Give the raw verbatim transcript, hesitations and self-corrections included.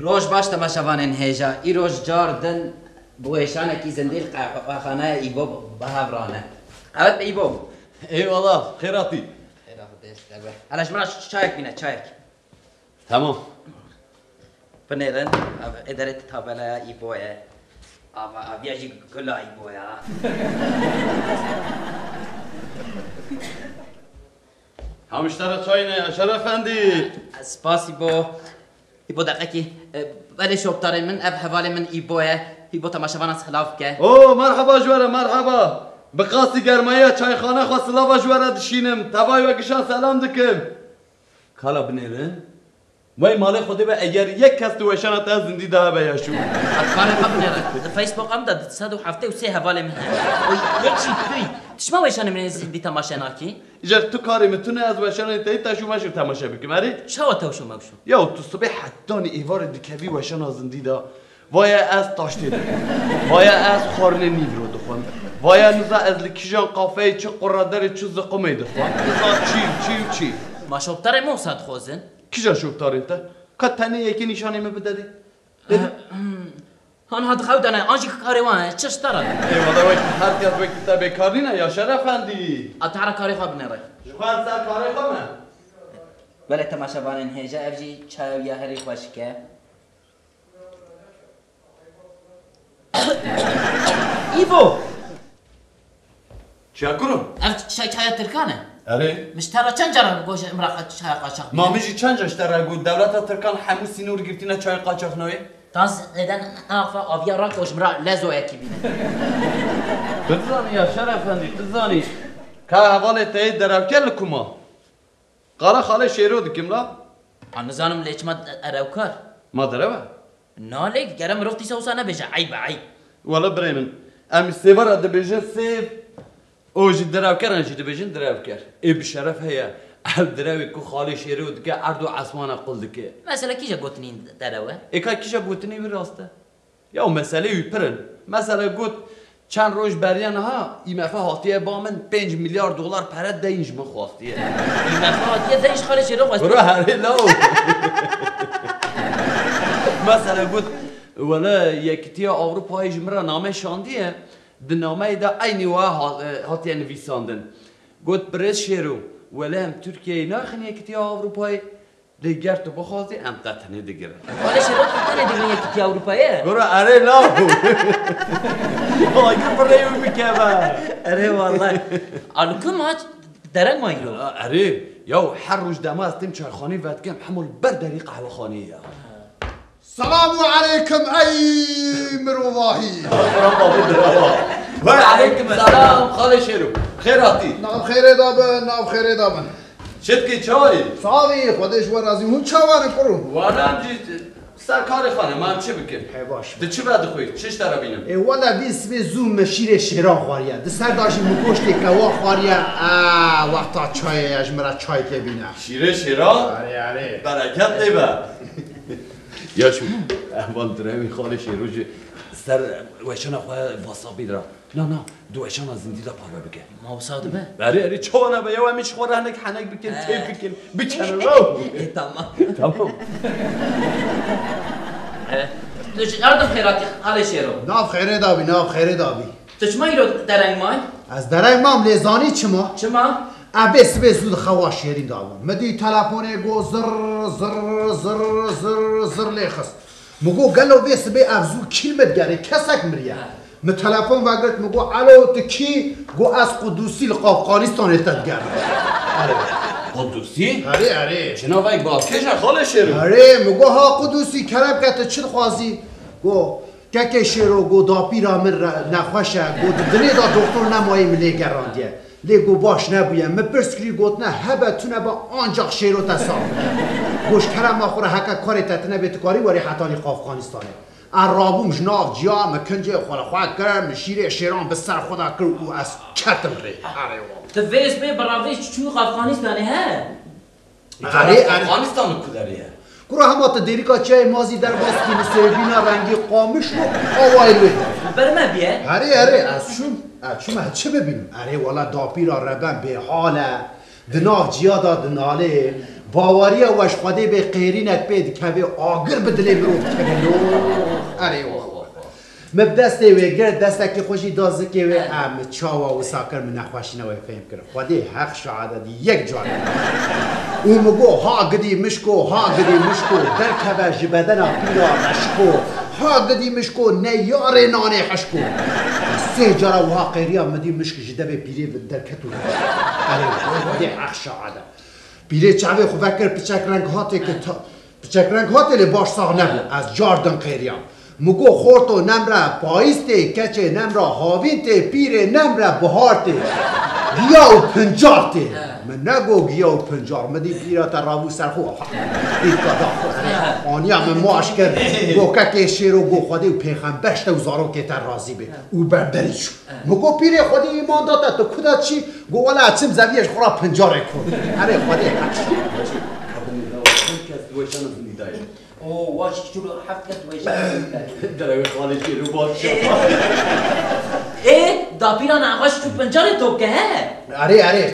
Roj baş temaşevanên hêja. Îroj car din bi weşanekî zindî li qehwexaneya Îbo bi hev rane. Qewet be Îbo. Eyvallah, xêr hatî. Xêra Xwedê ji te be. Hele ji min re çayek bîne, çayek. Tamam. Binêrin, ev êderê tabelaya Îbo ye. Ava, aviya jî gula Îbo ya. Hem ji te re çay ne, Yaşar Efendî. Spas Îbo. Îbo deqekî. E, belê şoptarê min, ev hevalê min Îbo ye. Îbo temaşevanan silav bike. Oo, merheba ji we re, merheba. Bi qasî germayiya çayxane xwe silava ji we re dişînim. Tevayê we gişan selam dikim. Kala binêrin. Wey malê Xwedê be, eger yek kes di weşana te zindî de hebe ya şû. Karê xwe binêre. Di Facebook em de di sed û heftê û sê hevalê min hene. Oy, yek jî tu yî. Tu çima weşanê min ê zindî temaşe nakî? Îcar tu karê min tune, ez weşanê te yî teşû meşû temaşe bikim, erê? Çawa tewşo mewşo? Ya tu sibê hetanî êvarê dikevî weşana zindî de. Vaya ez taştê dixwim. Vaya ez xwarinê nîvro dixwim. Vaya niza ez li kîjan qafeyê çi qurraderê çi ziqumê dixwim. Niza çî û çî û çî. Ma şoptarê me wisa dixwazin? Kîja şoptarên te? Ka tenê yekê nîşanê min bide dê. Dê. Han hat xew dane, an jî karê wan e, çi ji te re? Eyvallah, wekî her kes wekî te bêkar nîne, Yaşar Efendî. A te hera karê xwe binêre. Ji xwe em ser karê xwe me. Belê temaşevanên hêja, ev jî çaya wî ya herî xweşik e. Îbo! Çiya kuro? Ev çay çaya Tirkan e. Erê. Min ji te re çend cara got ji min re çaya qaçax bîne? Ma min jî çend car ji te re got, dewleta Tirkan hemû sînor girtîne, çaya qaçax nayê? Tan zêde naxwe aviya rako ji min re lezoyekî bîne. Tu dizanî Yaşar Efendî, tu dizanî. Ka hevalê te yê derewke li ku ma? Qala xalê Şêro dikim la. Ha, nizanim lê çima derewkar? Ma derew e? Na lê gere mirov dîsa wisa nebêje, eyb e, eyb. Wele birê min, em sêvara dibêjin sêv, û ji derewkeran jî dibêjin derewker. Ê bi şeref heye, ev derewê ku xalê Şêro dike erd û esmana qul dike. Mesele kîja gotinî derew e? Ê ka kîja gotinî wî rast e? Ya meselê wî pir in. Mesele got, çend roj beriya niha, I M F hatiye ba min pênc milyar dolar pere deyn ji min xwastiye. I M F hatiye deyn ji xalê Şêro xwastiye? Bro, herê law. Mesele got, wele Yekîtiya Ewropayê ji min re name şandiye, di nameyê de eynî wiha ha-, e, hatiye nivîsandin. Got, birêz Şêro, wele em Tirkiyeyê naxin Yekîtiya Ewropayê, Lê ger tu bixwazî, em te tenê digirin. Wele Şêro, tu tenê digrin Yekîtiya Ewropayê? Gora erê law. Agir bi rê wî bikeve. Erê wellay. A li ku ma dereng ma îro? Erê, yaw her roj dema ez têm çayxaneyê vedikim, hema li ber derî qehwexaneyê ye. Selamu aleykum ey mirovahî. Ve aleykum selam, xalê Şêro. Xêr hatî. Nav xêrê da bin, nav xêrê da bin. Çi dikî, çawa yî? Savî, Xwedê ji we razî. Hûn çawa ne kuro? Wala em jî ser karê xwe ne, ma em çi bikin? He, baş. Tu çi vedixwî? Çi ji te re bînim? Ê, wele vî sibê zû min şîrê şêran xwariye. Di ser de jî min goştê kewa xwariye. A, wexta çayê ye, ji min re çayekê bîne. Şîrê şêran? Erê, erê. Bereket lê be. Ya şu, ehval direwî xalê Şêro jî ser weşana xwe WhatsAppî dira. Na, na, di weşana zindî de parve bike. Ma wisa dibe? Erê, erê, çawa nebe? Yew em ê ji xwe re hinek henek bikin, He. keyf bikin, biçenin, law. Ê, tamam. Tamam. E, tu ji nerede xêratî xalê Şêro? Nav xêrê dabî, nav xêrê dabî. Tu çima îro dereng may? Ez dereng mam, lê zanî çima? Çima? Ez bê sibê zû di xewa şêrîn de bûm. Min dî telefonê got zirr, zirr, zirr, zirr, zirr lê xist. Min got, gelo vê sibê ev zû kî li min digerê? Kesek miriye. Ha. Min telefon vegirt, min got, elo, tu kî? Got, ez Qudusî li Afganistanê te digerim. Alo. Qudusî? Erê, erê. Çi navek bi kêş e, xalê Şêro? Erê, min got, ha Qudusî, kerem ke, tu çi dixwazî? Got, kekê Şêro, got, dapîra min re nexweş e, got, di dilê de doktor nemayê, min lê gerandiye. Lê got baş nebûye. Min pirs kirî, gotine, hebe tune be, ancax Şêro te sax bike. Got ji kerema xwe re heke karê te tine bê, tu karî werî hetanî Afganistanê. Ez rabûm ji nav ciya, min kincê xwe li xwe kir, min şîrê şêran bi ser xwe de kir û ez ketim rê. Erê wa. Tu vê sibê bi ravê çû Afganistanê he? Erê, erê. Afganistan li ku derê ye? Kura hema tu dêrika çiyayê Mazî derbas kî, li sêrbîna rengî qamiş û awayê wê. Ber me bîye. Erê, erê, ez çûm, ez çûm, ez çi bibînim? Erê, wela dapîra reben bêhal e. Di nav ciya de dinalê, Baweriya we ji Xwedê bê, qêrînek pê dikeve, agir bi dilê mirov dikeve. Yo, erê wa. Min bi destê wê girt, destekî xwe jî da zikê wê, em çawa wisa kir, min nexweşîna wê fêm kir. Xwedê heq şahid e, yek carê. Û min got, ha gidî mişko, ha gidî mişko, derkeve ji bedena pîra reşko. Ha gidî mişko, ne yarê nanê hişko. Sê cara wiha qêriya, min dî mişk ji devê pîrê derket û reşt. Erê, Xwedê heq şahid e. Pîrê çavê xwe vekir, piçek reng hatê ki ta-, piçek reng hatê lê baş sax nebû. Ez car din qêriyam. Min got, xorto nemre payîz tê, keçê nemre havîn tê, pîrê nemre bihar tê. Giya û pincar tê. Min negot giya û pincar, min dî pîra te rabû ser xwe. Pîrka da xwe. Aniya min maş kir. Got, kekê şêro, got, Xwedê û pêxember ji te û zarokê te razî bê. Û berderî çû. Min got, pîrê, Xwedê îman da te, tu ku de çî? Got, wela çim zeviyê ji xwe re pincarê ku. Erê Xwedê. Her kes weşana zindî dayê. O, waş çû heft kes weşana zindî dayê. Derewê xalê jê ro baş. Ê, dapîra nexweş çû pincarê top ke he? Erê, erê,